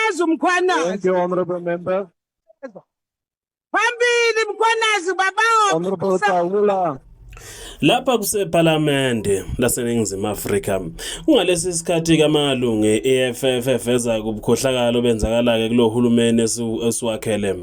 Uyeza Thank uMkhwanazi. you, honorable member. Phambili Mkhwanazi baba. Honorable Kawula. Lapha kusePhalamende laseNingizimu Afrika kungalesi sikhathi kamalungu e-EFF eveza kubukhohlakalo obenzakala-ke kulo hulumeni esiwakhele.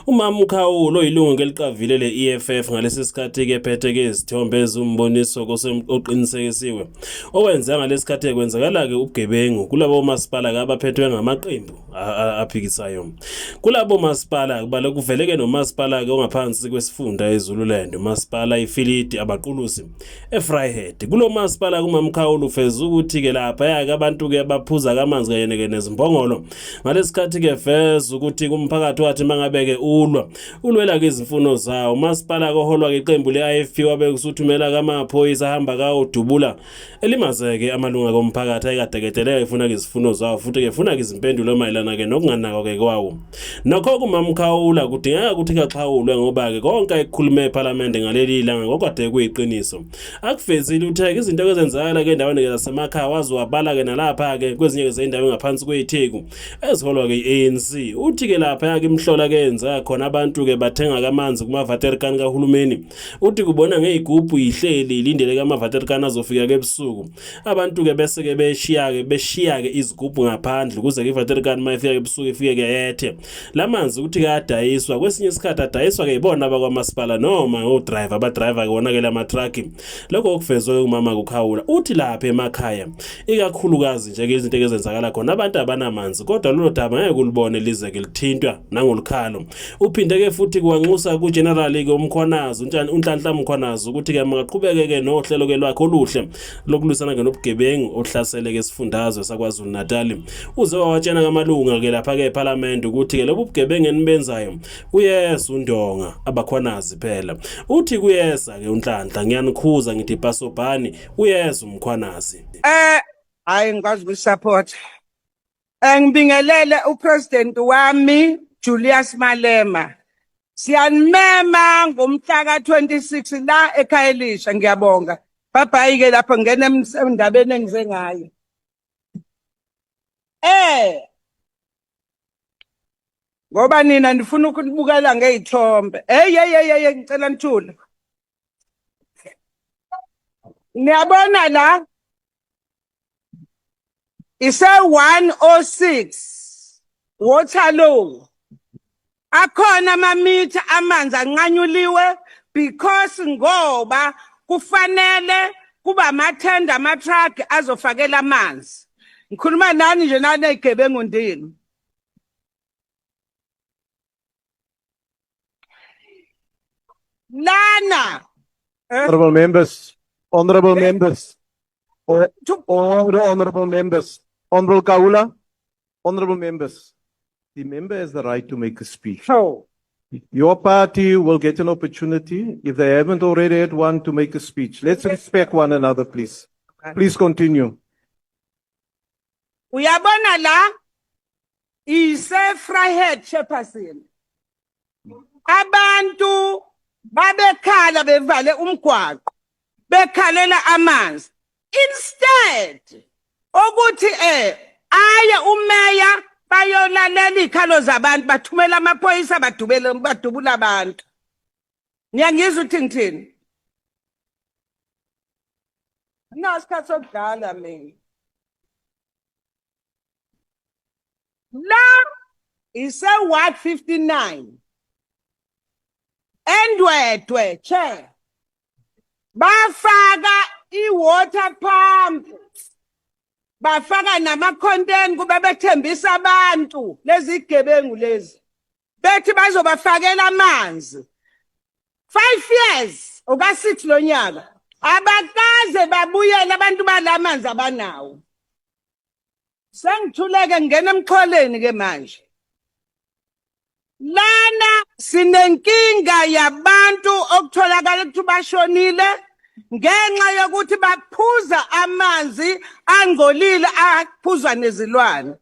Umama uKhawula oyilungu eliqavile le-EFF ngalesi sikhathi-ke ephethe-ke izithombe eziwumboniso oqinisekisiwe owenza ngalesi sikhathi kwenzakala-ke ubugebengu kulabo masipala-ke abaphethwe ngamaqembu aphikisayo. Kulabo masipala kubale kuveleke nomasipala-ke ongaphansi kwesifunda eZululand, umasipala iFilidi Abaqulusi eVryheid. Kulo masipala kuMamkhawula ufeza ukuthi-ke laphaya-ke abantu-ke abaphuza kamanzi kanye-ke nezimbongolo. Ngalesikhathi-ke veza ukuthi kumphakathi wathi mangabe-ke ulwa ulwela-ke izimfuno zawo. Umasipala-ke oholwa-ke iqembu le-IFP wabe usuthumela kamaphoyisa ahamba kawudubula elimazeke amalunga komphakathi ayekadeketeleka efuna-ke izifuno zawo futhi-ke efuna-ke izimpendulo mayelana-ke nokunganakwa-ke kwawo. Nokho kuMamkhawula kudingeka ukuthi kaxhawulwe ngoba-ke konke ayekukhulume ephalamende ngaleli langa ngokwade kuyiqiniso. Akuvezile uthe-ke izinto ezenzakala-ke endaweni-ke zasemakhaya waze wabala-ke nalapha-ke kwezinye-ke zezindawo ngaphansi kweTheku eziholwa-ke i-ANC. Uthi-ke lapha-ke imihlola-ke eyenzeka khona abantu-ke bathenga-ke amanzi kumavaterikani kahulumeni. Uthi kubona ngey'gubhu ihleli ilindele-ke amavaterikani azofika-ke ebusuku. Abantu-ke bese-ke beshiya-ke beshiya-ke izigubhu ngaphandle ukuze-ke ivaterikani uma ifika ebusuku ifike-ke ethe. La manzi ukuthi-ke adayiswa kwesinye isikhathi adayiswa-ke yibona abakwamasipala noma odrayiva abadrayiva-ke wona-ke la mathraki. Lokho okuvezwe-ke umama kukhawula. Uthi lapha emakhaya ikakhulukazi nje-ke izinto ezenzakala khona abantu abanamanzi kodwa lolo daba ngeke ulibone lize-ke lithintwa nangolukhalo. Uphinde-ke futhi kwanxusa kuGeneral-ke uMkhwanazi uNhlanhla Mkhwanazi ukuthi-ke makaqhubeke-ke nohlelo-ke lwakhe oluhle lokulwisana-ke nobugebengu ohlasele-ke isifundazwe saKwaZulu-Natal. Uze wawatshena kamalunga-ke lapha-ke ePhalamende ukuthi-ke lobu bugebengu enibenzayo kuyeza uNdonga abakhwanazi phela. Uthi kuyeza-ke uNhlanhla ngiyanikhuza ngithi bhasobhani uyeza uMkhwanazi. Hayi ngikwazi ukusupport. Ngibingelele uPresident wami Julius Malema. Siyanimema ngomhla ka-26 la eKhayelitsha ngiyabonga. Bye bye ke lapho ngena endabeni engize ngayo. Ngoba nina nifuna ukubukela ngey'thombe. Hey hey hey hey ngicela nithule. Niyabona la ise 106 Waterloo. Akhona amamitha amanzi anqanyuliwe because ngoba kufanele kuba amathenda ama-truck azofakela amanzi. Ngikhuluma nani nje nani ey'gebengu ndini. Lana. Honorable members, honorable members, all, all the honorable members, Honorable Kaula, honorable members, the member has the right to make a speech. Oh. Your party will get an opportunity, if they haven't already had one, to make a speech. Let's respect one another, please. Please continue. Uyabona la ise Vryheid chairperson. Abantu babekhala bevale umgwaqo bekhalela amanzi. Instead ukuthi aye umeya bayolalela izikhalo zabantu bathumela amaphoyisa badubele badubula abantu. Niyangizwa ukuthi ngithini? Nasikhathi sokudlala mina. La ise Ward 59. Endwedwe chair. Bafaka i-water pump. Bafaka nama-content kube bethembisa abantu lezi gebengu lezi. Bethi bazobafakela amanzi. 5 years oka 6 lonyaka. Abakaze babuyele abantu balamanzi abanawo. Sengithuleke ngingena emxholeni ke manje. Lana sinenkinga yabantu okutholakala ukuthi bashonile ngenxa yokuthi baphuza amanzi angcolile aphuzwa nezilwane.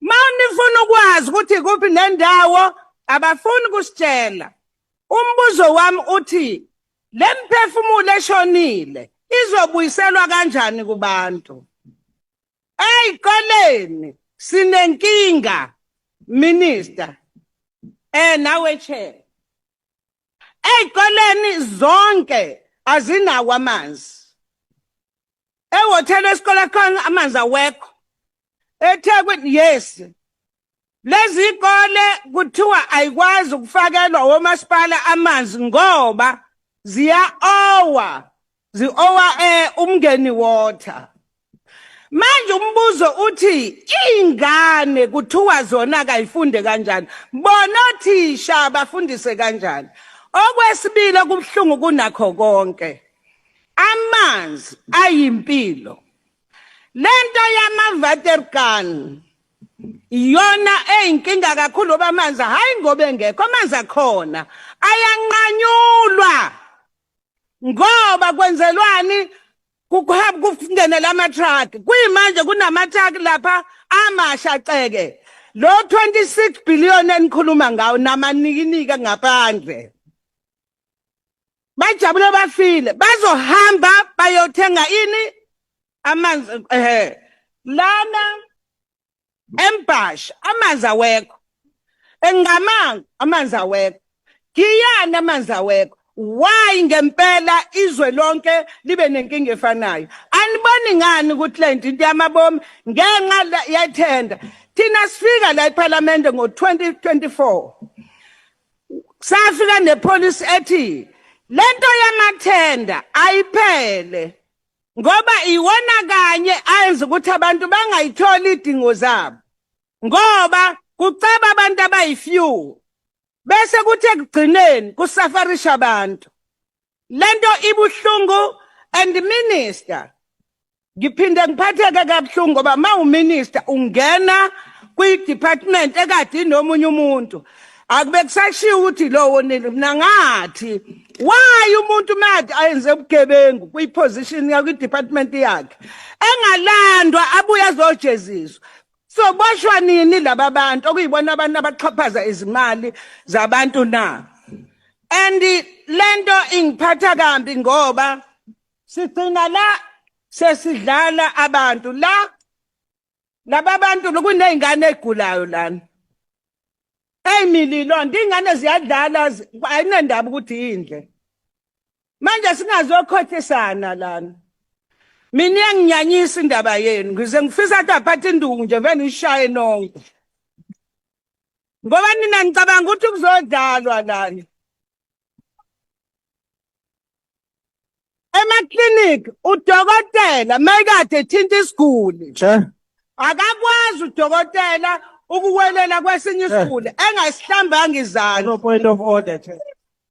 Mawunifuna ukwazi ukuthi kuphi nendawo abafuni kusitshela. Umbuzo wami uthi le mphefumulo eshonile izobuyiselwa kanjani kubantu? Eyiqoleni sinenkinga. Minister, nawe chair, ey'koleni zonke azinawo amanzi. Ehhotela esikole khona amanzi awekho. EThekwini, yes. Lezi ikole kuthiwa ayikwazi ukufakelwa womasipala amanzi ngoba ziya-owa zi-owa Umngeni Water. Manje umbuzo uthi ingane kuthiwa zona kayifunde kanjani? Bona othisha bafundise kanjani? Okwesibili okubuhlungu kunakho konke, amanzi ayimpilo. Lento yama-waterkan iyona eyinkinga kakhulu ngoba amanzi, hhayi ngoba engekho, amanzi akhona ayanqanyulwa ngoba kwenzelwani? Kuhamba kungenela ama-truck. Kuyimanje kunama-truck lapha amasha ceke. Lo 26 billion enikhuluma ngawo namanikiniki ngaphandle, bajabule bafile, bazohamba bayothenga ini? Amanzi. Lana eMbhasha amanzi awekho, eNgqamango amanzi awekho, Giyani amanzi awekho. Why ngempela izwe lonke libe nenkinga efanayo? Aniboni ngani ukuthi le nto into yamabomu ngenxa yethenda? Thina sifika la ePhalamende ngo-2024, safika nepolicy ethi lento yamathenda ayiphele ngoba iwona kanye ayenza ukuthi abantu bangayitholi idingo zabo, ngoba kucaba abantu abayi-few bese kuthi ekugcineni kusafarisha abantu. Lento ibuhlungu. And minister, ngiphinde ngiphatheke kabuhlungu ngoba ma uminister ungena kwi-department ekade inomunye umuntu, akube kusashiwo ukuthi lowo nini. Mina ngathi why umuntu made ayenze ubugebengu kwi-position yakhe, kwi-department yakhe, engalandwa abuye azojeziswa? So boshwa nini laba bantu okuyibona abantu abaxhaphaza izimali zabantu na? And lento ingiphatha kambi ngoba sigcina la sesidlala abantu la, laba bantu kuney'ngane ey'gulayo lana ey'mililo nto, iy'ngane ziyadlala, ayinendaba ukuthi yindle. Manje singazokhohlisana lana. Mina iyanginyanyisa indaba yenu, ngize ngifisa ukuthi aphathe induku nje vele nishaye nonke, ngoba nina ngicabanga ukuthi kuzodlalwa lana. Emaklinikhi udokotela mayikade ethinta isiguli, Chair. akakwazi udokotela ukuwelela kwesinye isiguli engasihlambanga izandla. No point of order, Chair.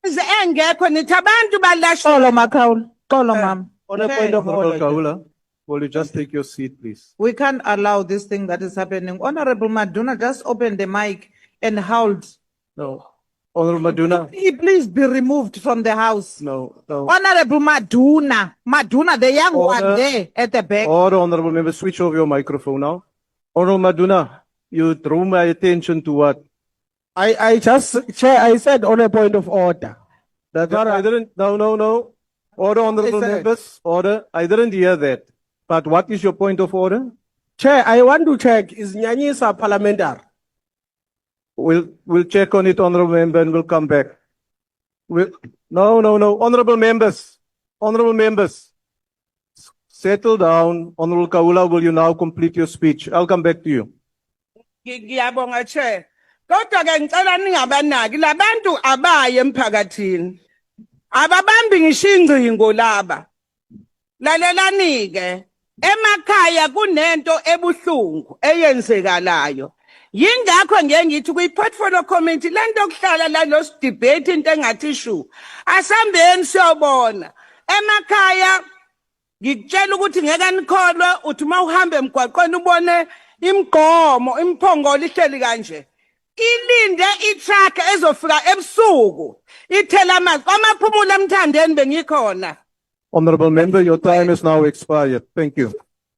Ize engekho, nithi abantu balashwa. Xolo Makhawula, xolo mama. On a point of Honorable order, Chair. Kaula, will you just take your seat, please? We can't allow this thing that is happening. Honorable Maduna just opened the mic and howled. No. Honorable Maduna, He please be removed from the house. No. Honorable Maduna, Maduna, the young one Order. there at the back. Order, honorable member, switch off your microphone now. Honorable Maduna, you drew my attention to what? I just, Chair, I said on a point of order. That's what I I, didn't, no. Order, honorable said. members, order. I didn't hear that. But what is your point of order? Chair, I want to check, is Nyanyisa parliamentary? We'll check on it, honorable member, and we'll come back. No. Honorable members, honorable members, settle down. Honorable Kaula, will you now complete your speech? I'll come back to you. Ngiyabonga chair. Kodwa ke ngicela ningabanaki labantu abaye emphakathini. Ababambi ngisho ingcingo laba. Lalelani ke, emakhaya kunento ebuhlungu eyenzekalayo. Yingakho ngeke ngithi kwi-portfolio committee lento kuhlala la lo debate into engathi shu. Asambeni siyobona. Emakhaya ngikutshela ukuthi ngeke nikholwe, uthi uma uhamba emgwaqweni ubone imigqomo, imphongolo ihleli kanje ilinde i-truck ezofika ebusuku ithela amanzi. KwaMaphumulo eMthandeni bengikhona. Honorable member, your time is now expired. Thank you.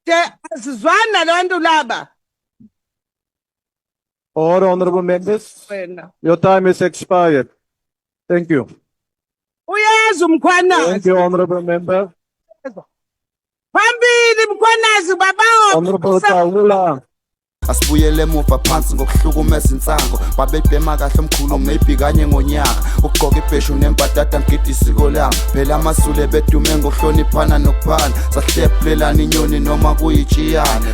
Nje asizwana labantu laba. Order, honorable members, Wena your time is expired. Thank you. uyazi Thank uMkhwanazi you, honorable member. Phambili Mkhwanazi, baba. Honorable Kaula. Asibuyele emuva phansi ngokuhlukumeza insango. Babebhema kahle omkhulu maybe kanye ngonyaka. Ukugqoka ibheshu nembadada ngigida isiko lami. Phela amaZulu bedume ngokuhloniphana nokuphana. Sahlephulelana inyoni noma kuyitshiyane.